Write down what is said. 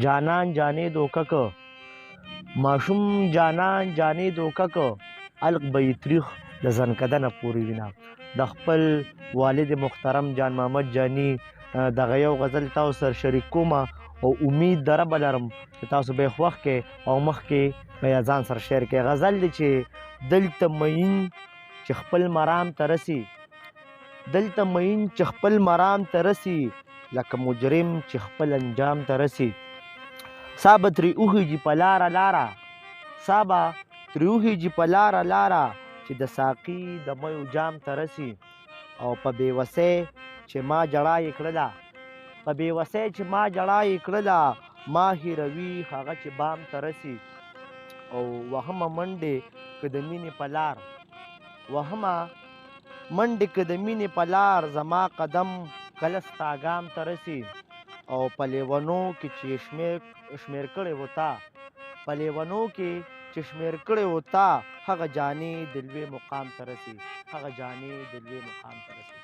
جانان جانې دوکه که، ماشوم جانان جانې دوکه که، الق به یې تریخ د ځنکدنه پورې وینه. د خپل والد محترم جان محمد جاني دغه یو غزل تاسو سره شریک کوم او امید د ربه لرم چې تاسو به یې خوښ کړئ او مخکې به یې ځان سره شیر کړئ. غزل دی چې دلته مین چې خپل مرام ته رسي، دلته مین چې خپل مرام ته رسي، لکه مجرم چې خپل انجام ته رسي. سا به ترې وخیژي په لاره لاره، سا به ترې وخیژي په لاره لاره، چې د ساقي د میو جام ته رسي. او په بې وسۍ چې ما ژړا یې کړله، په بې وسۍ چې ما ژړا یې کړله، ما هېروي هغه چې بام ته رسي. او وهمه منډې که د مینې په لار، وهمه منډې که د مینې په لار، زما قدم کله ستا ګام ته رسي. او په لیونو کې چې شمېر کړی و تا، په لیونو کې چې شمېر کړی و تا، هغه جانې د لوی مقام ته رسي، هغه جانې د لوی مقام ته رسي.